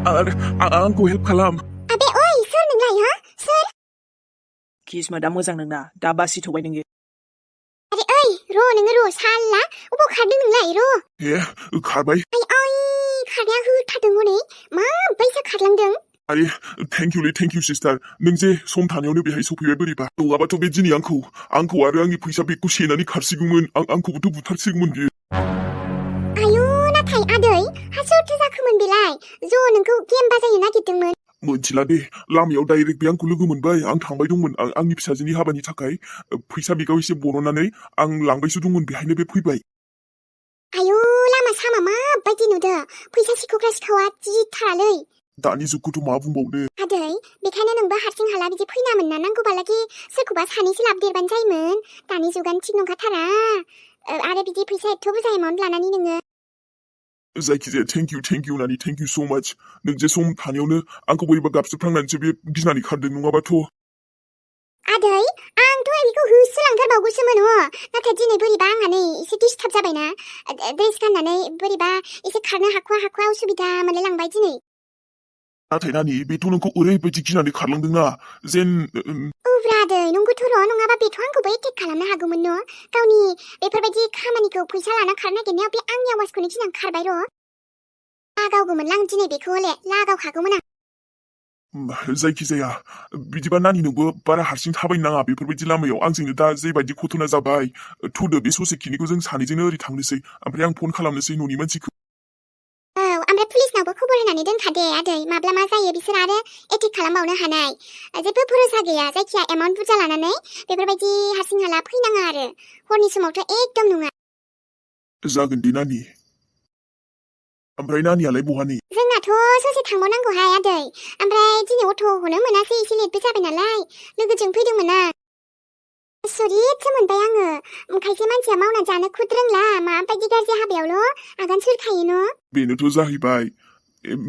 आंखौ हेल्प खालाम आबे ओइ सोर नोंलाय हा सोर किस्मतआ मोजां नोंना दा बासिथ'बाय नोङो आरे ओइ नोङो साला अबाव खारदों नोंलाय हे खारबाय ओइ खारनाया होथारदों हनै माबायसा खारलांदों आरे थेंक इउ सिस्टार नों जे सम थानायावनो बेहाय सफैबाय बोरैबा नङाबाथ' बे दिनै आंखौ आरो आंनि फैसा बेगखौ सेनानै खारसिगौमोन आंखौबोथ' बुथारसिगौमोन बियो आयु नाथाय आदै हासोरथो जाखोमोन बेलाय नोंखौ गेम बाजायनो नागिरदोंमोन मोनथिला दे लामायाव डाइरेक्ट बे आंखौ लोगो मोनबाय आं थांबाय दंमोन आंनि फिसाजोनि हाबानि थाखाय फैसा बेगाव एसे बरननानै आं लांबायसो दंमोन बेहायनो बे फैबाय आयु लामा सामा माबायदि नुदों फैसा सिखावग्रा सिखावा जिथारालै दानि जुगखौथ' मा बुंबावनो आदै बेखायनो नोंबो हारसिं हाला बिदि फैनामोन ना नांगौबालागि सोरखौबा सानैसो लाबोदेरबानो जायोमोन दानि जुगानो थिग नंखाथारा आरो बिदि फैसा एथ' बुरजा एमाउन्ट लानानै नोङो जायखिजाया थेंक इउ नानि थेंक इउ स' माच नों जे सम थानायावनो आंखौ बोरैबा गाबज्रिफ्लांनानैसो बे गिनानै खारदों नङाबाथ' आदै आंथ' बेखौ होसोलांथारबावगौसोमोन नाथाय दिनै बोरैबा आंहा नै एसे डिस्टार्ब जाबायना ड्रेस गाननानै बोरैबा एसे खारनो हाखवा उसुबिदा मोनलायलांबाय दिनै नाथाय नानि बेथ' नोंखौ ओरैबायदि गिनानै खारलांदोंना जेन औब्रा आदै नंगौथ' नङाबा बेथ' आंखौबो एटेक खालामनो हागौमोन गावनि बेफोरबायदि खामानिखौ फैसा लाना खारनो नागिरनायाव बे आंनि आवाजखौनो गिनानै खारबाय लागावगौमोन आं दिनै बेखौ हले लागावखागौमोन आं जायखिजाया बिदिबा नानि नोंबो बारा हारसिं थाबायनो नाङा बेफोरबायदि लामायाव आंजोंनो दा जेबायदि घटना जाबाय थुदो बे ससेखिनिखौ जों सानैजोंनो ओरै थांनोसै ओमफ्राय आं फन खालामनोसै न'नि मानसिखौ औ ओमफ्राय पुलिसनावबो खबर होनानै दोनखादे आदै माब्ला मा जायो बिसोर आरो एटेक खालामबावनो हानाय जेबो भरोसा गैया जायखिया एमाउन्ट बुरजा लानानै बेफोरबायदि हारसिं हाला फैनाङा आरो हरनि समावथ' एकदम नङा जागोन दे नानि ओमफ्राय नानियालाय बहानि जोंनाथ' ससे थांबावनांगौहाय आदै ओमफ्राय दिनै अट'खौनो मोनासै एसे लेटबो जाबाय नालाय लोगोजों फैदोंमोन आं सरिथसो मोनबाय आङो खायसे मानसिया मावना जानो खुद रोंला माबायदि गाज्रि हाबायावल' आगान सुरखायो बेनोथ' जाहैबाय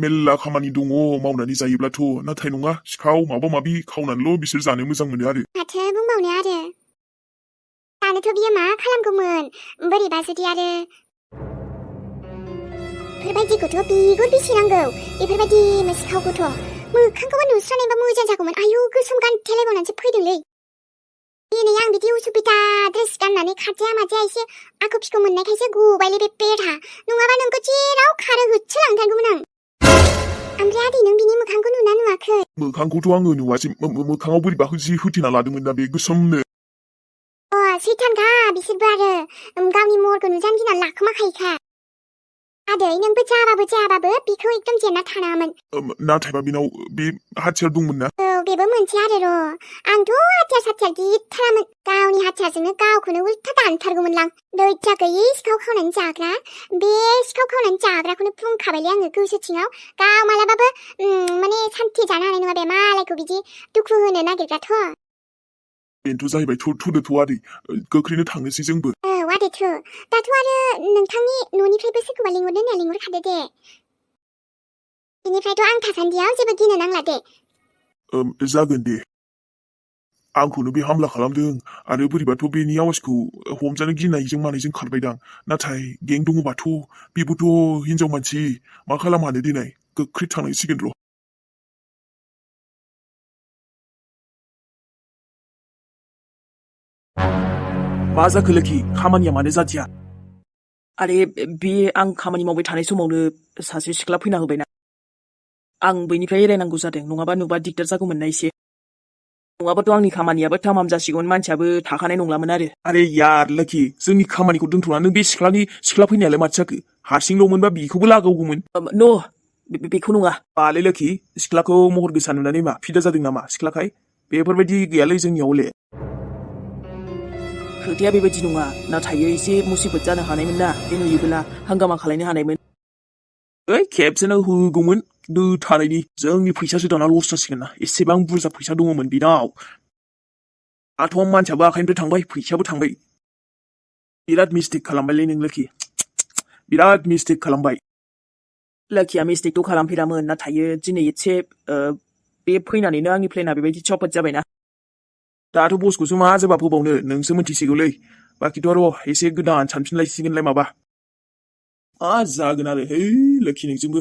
मेल्ला खामानि दङ मावनानै जायोब्लाथ' नाथाय नङा सिखाव माबा माबि खावनानैल' बिसोर जानो मोजां मोनो आरो माथो बुंबावनो आरो जानोथ' बियो मा खालामगौमोन बोरैबा जुदि आरो बेफोरबायदिखौथ' बिगुर बिसिनांगौ बेफोरबायदि सिखावखौथ' मोखांखौबो नुस्रानायबा मोजां जागौमोन आयु गोसोम गानथेलायबावनानैसो फैदोंलै दिनै आं बिदि उसुबिदा ड्रेस गाननानै खारजाया माजाया एसे आखु फिखौ मोननायखायसो गबायलै बे पेटहा नङाबा नोंखौ जेराव खारो होसोलांथारगौमोन आं ओमफ्राय आदै नों बिनि मोखांखौ नुवाखै मोखांखौथ' आङो नुवासै मोखाङाव बोरैबा जि होथेना लादोंमोन ना बे गोसोमनो सैथानखा बिसोरबो आरो गावनि महरखौ नुजानो गिनानै लाखोमाखायोखा आदै नोंबो जायाबाबो बेखौ एकदम जेनना थानाङामोन नाथायबा बेनाव बे हाथियार दंमोन ना औ बेबो मोनसे आरो आंथ' हाथियार साथियार गैथारामोन गावनि हाथियारजोंनो गावखौनो उल्था दानथारगौमोनलां दैजा गैयै सिखाव खावनानै जाग्रा बे सिखाव खावनानै जाग्राखौनो बुंखाबायलै आङो गोसोथिङाव गाव मालाबाबो माने सान्थि जानो हानाय नङा बे मालायखौ बिदि दुखु होनो नागिरग्राथ' बेनोथ' जाहैबाय थुदोथ' आदै गोख्रैनो थांनोसै जोंबो औ आदै दाथ' आरो नोंथांनि न'निफ्रायबो सोरखौबा लिंहरनो होनना लिंहरखादो दे बेनिफ्रायथ' आं थासान्दियाव जेबो गिनो नांला दे जागोन दे आंखौनो बे हामला खालामदों आरो बोरैबाथ' बेनि आवाजखौ हमजानो गिनायजों मानायजों खारबायदां नाथाय गें दङबाथ' बेबोथ' हिनजाव मानसि मा खालामहानो दिनै गोख्रै थांनांसिगोन र' मा जाखो लोखि खामानिया मानो जादिया आरे बे आं खामानि मावबाय थानाय समावनो सासे सिख्ला फैना होबायना आं बैनिफ्राय एरायनांगौ जादों नङाबा नुबा दिगदार जागौमोन ना एसे नङाबाथ' आंनि खामानियाबो थामाम जासिगौमोन मानसियाबो थाखानाय नंलामोन आरे यार लोखि जोंनि खामानिखौ दोनथ'नानै बे सिख्ला फैनायालाय माथो जाखो हारसिंल'मोनबा बेखौबो लागावगौमोन न' बेखौ नङा बालै लोखि सिख्लाखौ महर गोसा नुनानै मा फिदा जादों नामा सिख्लाखाय बेफोरबायदि गैयालै जोंनियाव हले खोथाया बेबायदि नङा नाथाय एसे मुसिबत जानो हानायमोन ना बे नुयोब्ला हांगामा खालायनो हानायमोन खेबसेनो होगौमोन दो थानायनि जोंनि फैसासो दाना लस जासिगोन ना एसेबां बुरजा फैसा दङमोन बेनाव दाथ' मानसियाबो आखाइनिफ्राय थांबाय फैसायाबो थांबाय बिराद मिस्टेक खालामबायलै नों लोखि बिराद मिस्टेक खालामबाय लोखिया मिस्टेकथ' खालामफेरामोन नाथाय दिनै एसे बे फैनानैनो आंनि प्लेना बेबायदि चपट जाबायना दाथ' बसखौसो मा जवाब होबावनो नोंसो मिथिसिगौलै बाखिथ' र' एसे गोदान सानफिनलायसिगोनलाय माबा जागोन आरो है लोखि नोंजोंबो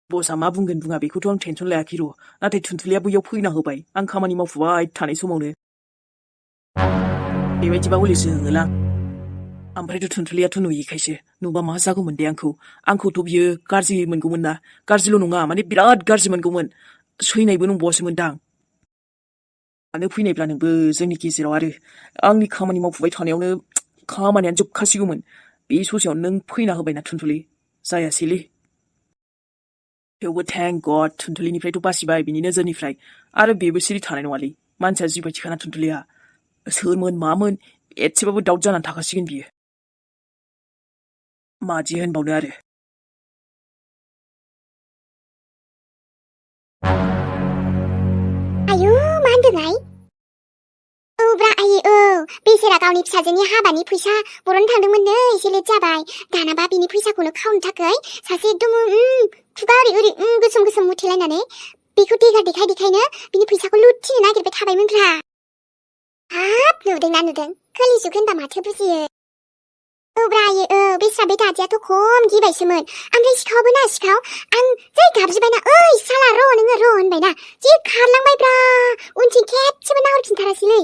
बसआ मा बुंगोन बुङा बेखौथ' आं टेनसन लायाखै र'। नाथाय थुनथुलिया बैयाव फैना होबाय। आं खामानि मावफुबाय थानाय समावनो। बेबायदिबा हले जोङोलां। ओमफ्रायथ' थुनथुलियाथ' नुयिखायसो। नुबा मा जागौमोन दे आंखौथ' बियो गाज्रि मोनगौमोन ना। गाज्रिल' नङा माने बिराद गाज्रि मोनगौमोन। सैनायबो नंबावासोमोनदां। मानो फैनायब्ला नोंबो जोंनि गेजेराव आरो आंनि खामानि मावफुबाय थानायावनो खामानियानो जोबखासिगौमोन। बे ससेयावनो नों फैना होबायना थुनथुलि। जायासैलै। थेवबो थेंक गड थुनथुलिनिफ्रायथ' बासिबाय बिनि नोजोरनिफ्राय। आरो बेबो सिरि थानाय नङालै। मानसिया जिबायदिखाना थुनथुलिया। सोरमोन मामोन एसेबाबो दाउट जानानै थाखासिगोन बियो। मादि होनबावनो आरो। आयु मा होनदोंहाय? औब्रा आयै औ बेसेरा गावनि फिसाजोनि हाबानि फैसा बर'नो थांदोंमोननो एसे लेट जाबाय। दानाबा बिनि फैसाखौनो खावनो थाखाय सासे एकदम खुगा ओरै गोसोम गोसोम मुथेलायनानै बेखौ देखायनो बिनि फैसाखौ लुथिनो नागिरबाय थाबायमोनब्रा। हाब नुदोंना नुदों? खोलिजुग होनबा माथो बुजियो। औब्रा आयै औ बेस्रा बे दादियाथ' खम गिबायसोमोन। ओमफ्राय सिखावाबो ना सिखाव आं जै गाबज्रिबायना ओइ साला र' नोङो र' होनबायना जि खारलांबायब्रा उनथिं खेबसेबो नाहरफिनथारासैलै।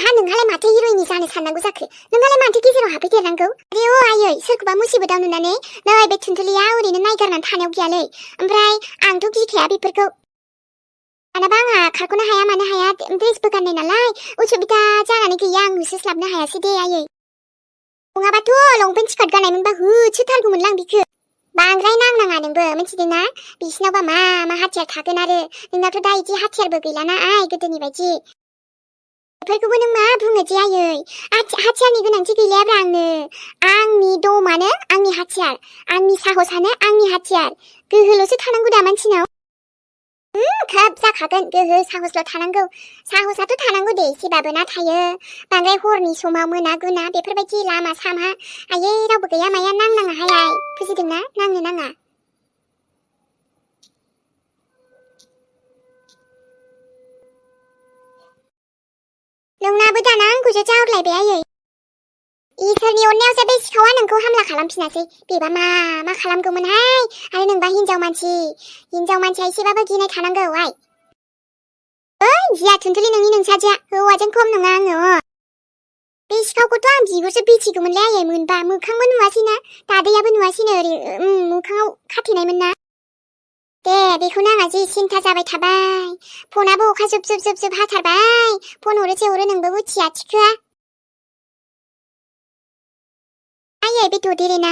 हा नोंहालाय माथो हिर'इननि जानो साननांगौ जाखो? नोंहालाय माथो गेजेराव हाबफैदेरनांगौ? आरे अ आयै सोरखौबा मुसिबोदाव नुनानै नै बे थुनथुलिया ओरैनो नायगारनानै थानायाव गैयालै। ओमफ्राय आंथ' गिखाया बेफोरखौ। दानाबा आंहा खारख'नो हाया मानो हाया ड्रेसबो गाननाय नालाय उसुबिदा जानानै गैया आं होसोस्लाबनो हायासै दे आयै। नङाबाथ' लंपेन्ट स्कार्ट गाननायमोनबा होसोथारगौमोनलां बिखो। बांद्राय नांनाङा नोंबो मिथिदोंना? बिसिनावबा मा हाथियार थागोन आरो नोंनावथ' दा इदि हाथियारबो गैलाना आइ गोदोनि बायदि। बेफोरखौबो नों मा बुङो जे आयै हाथियारनि गोनांथि गैलायाब्रा आंनो। आंनि दमानो आंनि हाथियार आंनि साहसानो आंनि हाथियार। गोहोल'सो थानांगौ दा मानसिनाव। खोब जाखागोन गोहो साहसल' थानांगौ। साहसाथ' थानांगौ दे एसेबाबो नाथायो बांद्राय हरनि समाव मोना गुना बेफोरबायदि लामा सामा आयै रावबो गैया माया नांनाङाहाय आइ बुजिदोंना? नांनो नाङा। नोंनाबो दाना आंखौसो जाहरलायबाय आयै। इसोरनि अननायावसो बे सिखावा नोंखौ हामला खालामफिनासै। बेबा मा खालामगौमोनहाय आरो नोंबा हिनजाव मानसिया एसेबाबो गिनाय थानांगौ आइ। ओइ जिया थुनथुलि नोंनि नोंसाजिया हौवाजों खम नङा आङो। बे सिखावखौथ' आं बिबोसो बिथिगौमोनलै आयै मोनबा मोखांबो नुवासैना दादैयाबो नुवासैनो ओरै मोखाङाव खाथेनायमोन ना। दे बेखौनो आंहा जि सिन्था जाबाय थाबाय। फनाबो अखा जोब हाथारबाय। फन हरोसो हरो नोंबो बुथिया थिखोआ। आयै बे ददेरेना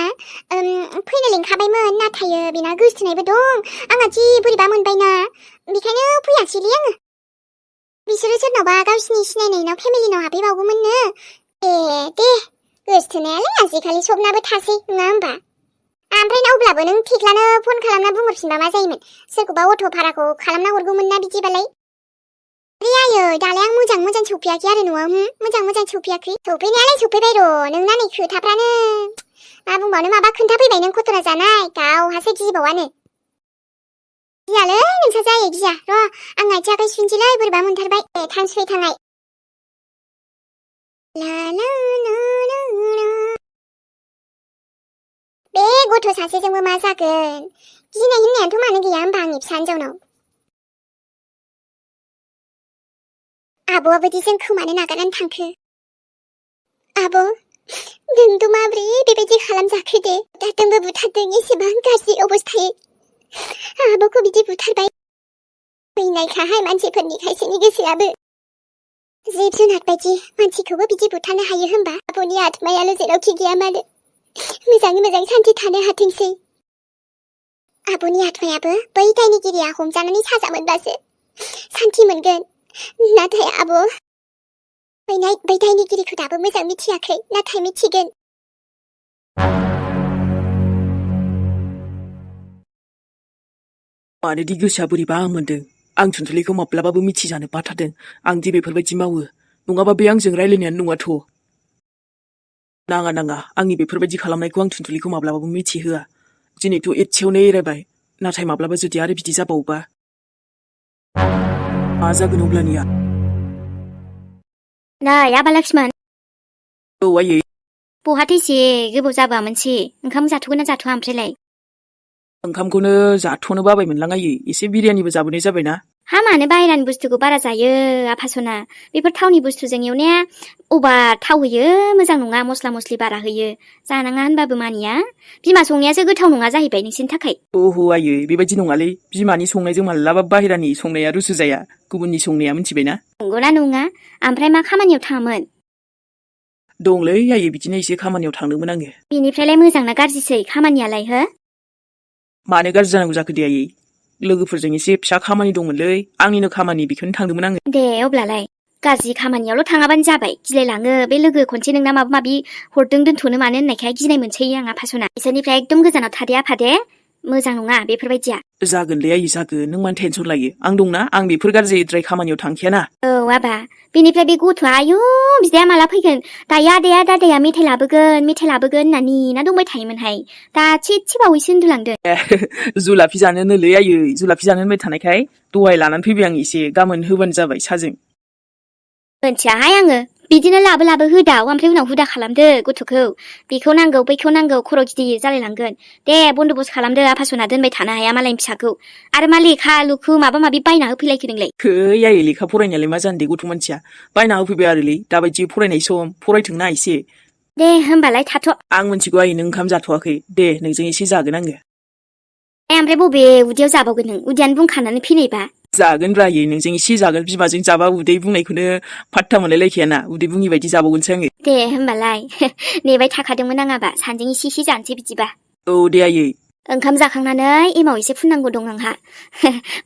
फैनो लिंखाबायमोन नाथाय बेना गोसथोनायबो दं। आंहा जि बोरैबा मोनबायना बेखायनो फैयासैलै आङो। बिसोरो सोरनावबा गावसिनि सिनायनायनाव फेमिलिनाव हाबहैबावगौमोननो। दे गोसथोनायालाय आजिखालि सबनाबो थासै नङा होमबा? ओमफ्राय अब्लाबो नों थेख्लानो फन खालामना बुंहरफिनबा मा जायोमोन? सोरखौबा अट' भाराखौ खालामना हरगौमोन ना बिदिबालाय। आरे आयै दालाय आं मोजां सौफैयाखै आरो न'आव मोजां सौफैयाखै। सौफैनायालाय सौफैबाय र' नोंना नै खोथाफ्रानो मा बुंबावनो माबा खोन्थाफैबाय नों खतरा जानाय गावहासो गिबावानो। गियालै नोंसा जायो गिया र' आं आथिं आखाइ सुफिनसैलै बोरैबा मोनथारबाय। थांसै थांनाय। बे गथ' सासेजोंबो मा जागोन? गिनाय होननायाथ' मानो गैया होमबा आंनि फिसा हिनजावनाव? आब'आबोदि जों खोमानो नागारनानै थांखो। आब' नोंथ' माब्रै बेबायदि खालामजाखो दे? बुथारदोंबो बुथारदों एसेबां गाज्रि अबस्थायै आब'खौ बिदि बुथारबाय। फैनायखाहाय मानसिफोरनि खायसेनि गोसोआबो जिब जुनार बायदि मानसिखौबो बिदि बुथारनो हायो होमबा? आब'नि आत्मायाल' जेरावखि गैया मानो मोजाङै मोजां सान्थि थानो हाथोंसै। आब'नि आत्मायाबो बै दायनिगिरिया हमजानानै साजा मोनबासो सान्थि मोनगोन। नाथाय आब' बै दायनिगिरिखौ दाबो मोजां मिथियाखै नाथाय मिथिगोन। मानोदि गोसोआ बोरैबा मोनदों। आं थुनथुलिखौ माब्लाबाबो मिथिजानो बाथारदों। आं दि बेफोरबायदि मावो नङाबा बे आंजों रायलायनायानो नङाथ'। नाङा आंनि बेफोरबायदि खालामनायखौ आं थुनथुलिखौ माब्लाबाबो मिथिहोआ। दिनैथ' एसेयावनो एरायबाय नाथाय माब्लाबा जुदि आरो बिदि जाबावोबा मा जागोन अब्लानिया? नै आबा लक्ष्मण। औ आयै। बहाथो एसे गोबाव जाबोआमोनसै ओंखाम जाथ'गोन ना जाथ'आ ओमफ्रायलाय? ओंखामखौनो जाथ'नो बाबाय मोनलां आयै एसे बिरियानिबो जाबोनाय जाबायना हामानो बाहेरानि बुस्थुखौ बारा जायो आफासना बेफोर थावनि बुस्थुजों एवनाया अभार थाव होयो मोजां नङा मस्ला मस्लि बारा होयो जानाङा होनबाबो मानिया बिमा संनायासो गोथाव नङा जाहैबाय नोंसिनि थाखाय ओहो आयै बेबायदि नङालै बिमानि संनायजों मालाबा बाहेरानि संनाया रुजु जाया गुबुननि संनाया मिथिबायना नंगौना नङा ओमफ्राय मा खामानियाव थाङामोन दंलै आयै बिदिनो एसे खामानियाव थांदोंमोन आङो बिनिफ्रायलाय मोजांना गाज्रिसै खामानियालाय हो मानो गाज्रि जानांगौ जाखो दे आयै लोगोफोरजों एसे फिसा खामानि दंमोनलै आंनिनो खामानि बेखौनो थांदोंमोन आङो दे अब्लालाय गाज्रि खामानियावल' थाङाबानो जाबाय गिलायलाङो बे लोगो खनसे नोंना माबा माबि हरदों दोनथ'नो मानो होननायखाय गिनाय मोनसैयो आं आफासना बिसोरनिफ्राय एकदम गोजानाव थादे आफादे मोजां नङा बेफोरबायदिया जागोनलै आयै जागोन नों मानो टेनसन लायो आं दंना आं बेफोर गाज्रिद्राय खामानियाव थांखायाना औ आबा बेनिफ्राय बे गथ'आ आयु बिदाया माला फैगोन दायो आदाया दादाया मेथाइ लाबोगोन होनना नेना दंबाय थायोमोनहाय दासो एसे बावैसो उन्दुलांदों जुलाफि जानोनोलै आयै जुलाफि जानो होनबाय थानायखाय दहाय लानानै फैबाय आं एसे गाबोन होबानो जाबाय साजों मोनथियाहाय आङो बिदिनो लाबो होदाव ओमफ्राय उनाव हुदा खालामदो गथ'खौ बेखौ नांगौ बैखौ नांगौ खर' गिदिर जालायलांगोन दे बन्दबस्त खालामदो आफासना दोनबाय थानो हाया मालायनि फिसाखौ आरो मा लेखा लुखु माबा माबि बायना होफैलायखो नोंलाय खै आयै लेखा फरायनायालाय मा जानो दे गथ' मानसिया बायना होफैबाय आरोलै दाबायदि फरायनाय सम फरायथोंना एसे दे होमबालाय थाथ' आं मिथिगौ आयै नों ओंखाम जाथ'वाखै दे नोंजों एसे जागोन आङो ओमफ्राय बबे उदैयाव जाबावगोन नों उदैयानो बुंखानानै फैनायबा जागोनब्रा आयै नोंजों एसे जागोन बिमाजों जाबा उदै बुंनायखौनो फात्ता मोनलायलायखायाना उदै बुङि बायदि जाबावगोनसो आङो दे होमबालाय नेबाय थाखादोंमोन आं आबा सानजों एसे जानोसै बिदिबा औ दे आयै ओंखाम जाखांनानै एमाव एसे फुननांगौ दं आंहा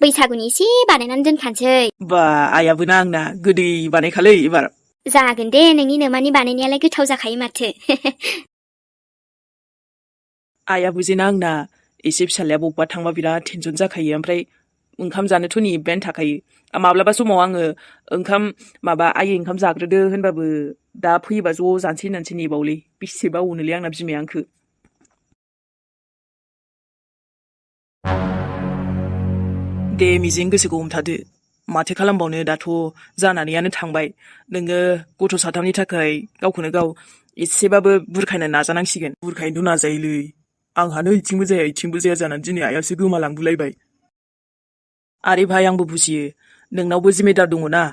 बैसागुनि एसे बानायनानै दोनखानोसै बा आइयाबो ना आंना गोदै बानायखालै एबार जागोन दे नोंनि नोमानि बानायनायालाय गोथाव जाखायो माथो आइयाबो जेना आंना एसे फिसालाया बबेबा थांबा बिराद टेनसन जाखायो ओमफ्राय ओंखाम जानोथ' नेबायानो थाखायो माब्लाबा समाव आङो आयै ओंखाम जाग्रोदो होनबाबो दा फैयोबा ज' जानोसै होननानैसो नेबावलै बेसेबा अनोलै आंना बिमाया आंखो दे मिजिं गोसोखौ हमथादो माथो खालामबावनो दाथ' जानानैयानो थांबाय नोङो गथ' साथामनि थाखाय गावखौनो गाव एसेबाबो बुरखायनो नाजानांसिगोन बुरखायनोथ' नाजायोलै आंहानो इथिंबो जाया जानानै दिनै आइयासो गोमालांबोलायबाय आरे भाइ आंबो बुजियो नोंनावबो जिम्मेदार दङ ना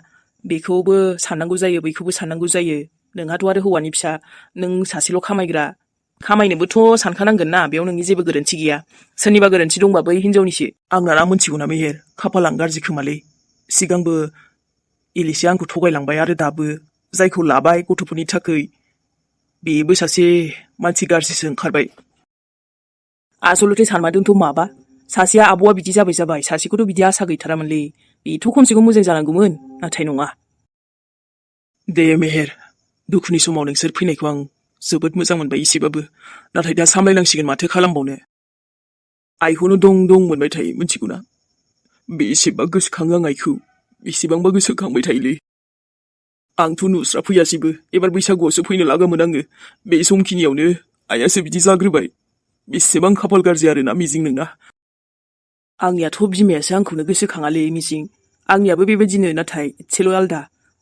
बेखौबो साननांगौ जायो बैखौबो साननांगौ जायो नोंहाथ' आरो हौवानि फिसा नों सासेल' खामायग्रा खामायनोबोथ' सानखानांगोन ना बेयाव नोंनि जेबो गोरोन्थि गैया सोरनिबा गोरोन्थि दंबा बै हिनजावनिसो आंना ना मोनथिगौना मेहेर खाफालानो गाज्रि खोमालै सिगांबो इलिसया आंखौ थगायलांबाय आरो दाबो जायखौ लाबाय गथ'फोरनि थाखाय बेबो सासे मानसि गाज्रिसो ओंखारबाय आसलथे सानमारदोंथ' माबा सासेया आब'आ बिदि जाबाय सासेखौथ' बिदि आसा गैथारामोनलै बेथ' खमसे खम मोजां जानांगौमोन नाथाय नङा दे मेहेर दुखुनि समाव नोंसोर फैनायखौ आं जोबोद मोजां मोनबाय एसेबाबो नाथाय दा सामलायनांसिगोन माथो खालामबावनो आइखौनो दं मोनबाय थायो मिथिगौना बेसेबा गोसोखाङो आं आइखौ बेसेबांबा गोसोखांबाय थायोलै आंथ' नुस्रा फैयासैबो एबार बैसागुआवसो फैनो लागामोन आङो बे समखिनियावनो आइयासो बिदि जाग्रोबाय बेसेबां खाफाल गाज्रि आरोना मिजिं नोंना आंनियाथ' बिमायासो आंखौनो गोसोखाङालै मिजिं आंनियाबो बेबायदिनो नाथाय एसेल' आलदा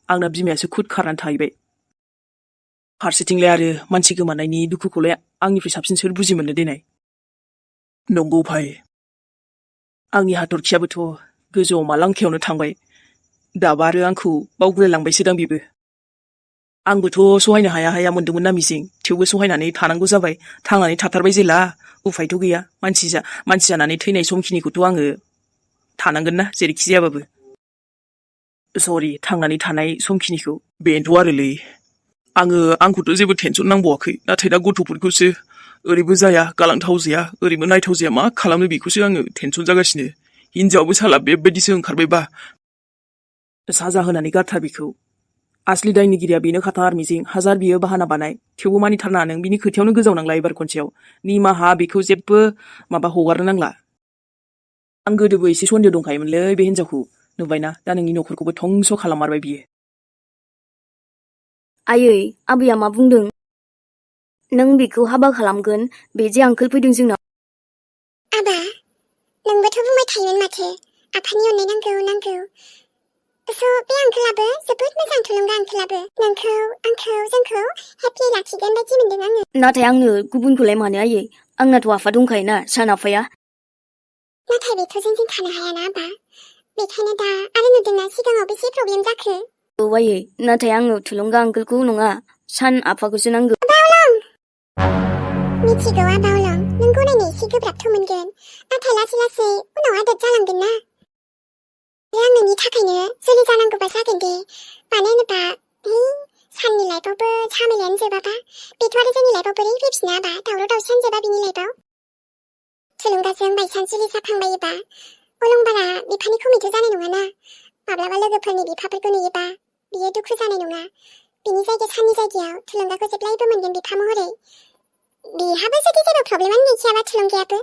आंना बिमायासो खुद खारनानै थाहैबाय फारसेथिंलाय आरो मानसि गोमानायनि दुखुखौलाय आंनिफ्राय साबसिन सोर बुजि मोननो देनाय नंगौ भाइ आंनि हाथरखियाबोथ' गोजौआव मालांखायावनो थांबाय दाबा आरो आंखौ बावगुलायलांबायसोदां बेबो आंबोथ' सहायनो हाया मोनदोंमोन ना मिजिं थेवबो सहायनानै थानांगौ जाबाय थांनानै थाथारबाय जेला उफायथ' गैया मानसि जानानै थैनाय समखिनिखौथ' आङो थानांगोन ना जेरैखि जायाबाबो सरि थांनानै थानाय समखिनिखौ बेनोथ' आरोलै आंखौथ' जेबो टेनसन नांबावाखै नाथाय दा गथ'फोरखौसो ओरैबो जाया गालांथाव जाया ओरैबो नायथाव जाया मा खालामनो बेखौसो आङो टेनसन जागासिनो हिनजावाबो साला बेबायदिसो ओंखारबायबा साजा होनानै गारथार बेखौ आसलि दायनिगिरिया बेनो खाथार मिजिं हाजार बियो बाहाना बानाय थेवबो मानिथारना नों बिनि खोथायावनो गोजावनांला एबार खनसेयाव निमाहा बेखौ जेबो हगारनो नांला आं गोदोबो एसे सन्देह दंखायोमोनलै बे हिनजावखौ नुबायना दा नोंनि न'खरखौबो धंस' खालाममारबाय बियो आयै आबैया मा बुंदों नों बेखौ हाबा खालामगोन बे जे आंकोल फैदों जोंनाव आबा नोंबोथ' बुंबाय थायोमोन माथो आफानि अननाय नांगौ स' बे आंकोलाबो जोबोद मोजां थुलुंगा आंकोलाबो नोंखौ आंखौ जोंखौ हेपि लाखिगोन बायदि मोनदों आङो नाथाय आंनो गुबुनखौलाय मानो आयै आंनाथ' आफा दंखायोना सान आफाया नाथाय बेथ' जोंजों थानो हायाना आबा बेखायनो दा आरो नुदोंना सिगाङाव बेसे प्रब्लेम जाखो औ आयै नाथाय आंनो थुलुंगा आंकोलखौ नङा सान आफाखौसो नांगौ मिथिगौ आबावलं नों गनायनो एसे गोब्राबथ' मोनगोन नाथाय लासै लासै उनाव आदत जालांगोन ना आं नोंनि थाखायनो जुलि जानांगौबा जागोन दे मानो होनोबा साननि लाइफआवबो झामेलायानो जोबाबा बेथ' आरो जोंनि लाइफआव बोरै फैफिनो आबा दावराव दावसियानो जोबा बिनि लाइफआव थुलुंगाजों बायसान्स जुलि जाफ्लांबायोबा अलंबारा बिफानि खमिथ' जानाय नङाना माब्लाबा लोगोफोरनि बिफाफोरखौ नुयोबा बियो दुखु जानाय नङा बिनि साननि जायगायाव थुलुंगाखौ जेब्लायबो मोनगोन बिफा महरै बिहाबो जुदि जेबो प्रब्लेमानो गैखायाबा थुलुंगायाबो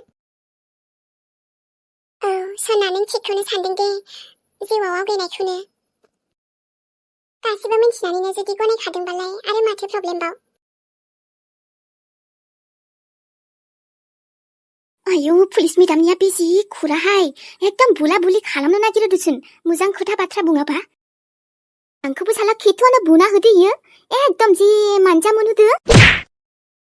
औ सना नों थिगखौनो सानदों दे जिउआव आवगायनायखौनो गासिबो मिन्थिनानैनो जुदि गनायखादोंबालाय आरो माथो प्रब्लेमबाव आयौ पुलिस मेडामनिया बेसे खुराहाय एकदम बुला बुलि खालामनो नागिरदोंसोन मोजां खोथा बाथ्रा बुङाबा आंखौबो साला खेथुआनो बुना होदो इयो एकदम जे मानजा मोनहोदो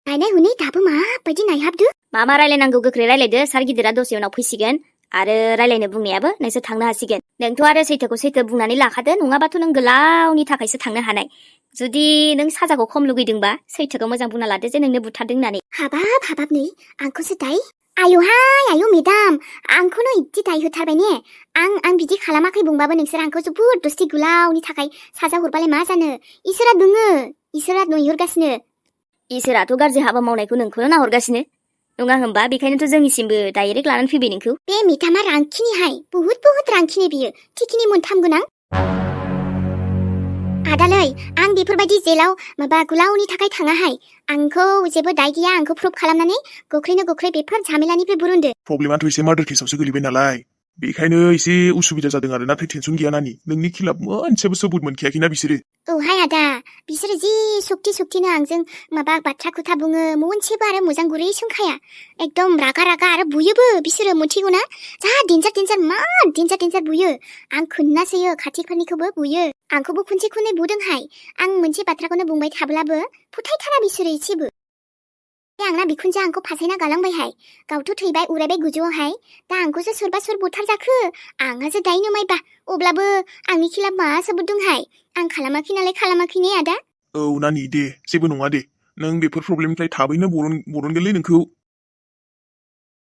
नायनाय हनै दाबो माबायदि नायहाबदो मा रायलायनांगौ गोख्रै रायलायदो सार गिदिरा दसे उनाव फैसिगोन आरो रायलायनो बुंनायाबो नोंसोर थांनो हासिगोन नोंथ' आरो सैथोखौ सैथो बुंनानै लाखादो नङाबाथ' नों गोलावनि थाखायसो थांनो हानाय जुदि नों साजाखौ खम लुगैदोंबा सैथोखौ मोजां बुंना लादो जे नोंनो बुथारदों होननानै हाबाब नै आंखौसो दाय आयौ मेडाम आंखौनो इदि दाय होथारबाय ने आं बिदि खालामाखै बुंबाबो नोंसोर आंखौ जबरदस्ति गोलावनि थाखाय साजा हरबालाय मा जानो इसोरा दोङो इसोरा नुहरगासिनो इसोराथ' गाज्रि हाबा मावनायखौ नोंखौनो नाहरगासिनो नङा होमबा बेखायनोथ' जोंनिसिमबो डाइरेक्ट लानानै फैबाय नोंखौ बे मेडामा रांखिनिहाय बहुत रांखिनि बियो थिखिनि मोनथाम गोनां आदालै आं बेफोरबायदि जेलाव माबा गोलावनि थाखाय थाङाहाय आंखौ जेबो दाय गैया आंखौ प्रुफ खालामनानै गोख्रैनो गोख्रै बेफोर झामेलानिफ्राय बरुनदो प्रब्लेमाथ' एसे मार्डार केसावसो गोलैबाय नालाय बेखायनो एसे उसुबिदा जादों आरो नाथाय टेनसन गैया नानि नोंनि खिलाफ मोनसेबो सबुत मोनखायाखैना बिसोरो औहाय आदा बिसोरो जि सक्तिनो आंजों माबा बाथ्रा खोथा बुङो मोनसेबो आरो मोजां गुरै सोंखाया एकदम रागा आरो बुयोबो बिसोरो मोनथिगौ ना जा डेन्जार मा डेन्जार बुयो आं खोन्नासोयो खाथिफोरनिखौबो बुयो आंखौबो खनसे बुदोंहाय आं मोनसे बाथ्राखौनो बुंबाय थाब्लाबो फोथायथारा बिसोरो एसेबो आंना बिखुनजोआ आंखौ फासायना गालांबायहाय गावथ' थैबाय उरायबाय गोजौआवहाय दा आंखौसो सोर बुथार जाखो आंहासो दाय नोमायबा अब्लाबो आंनि खिलाफ मा सबुत दंहाय आं खालामाखै नालाय खालामाखै ने आदा औ नानि दे जेबो नङा दे नों बेफोर प्रब्लेमनिफ्राय थाबैनो बरनगोनलै नोंखौ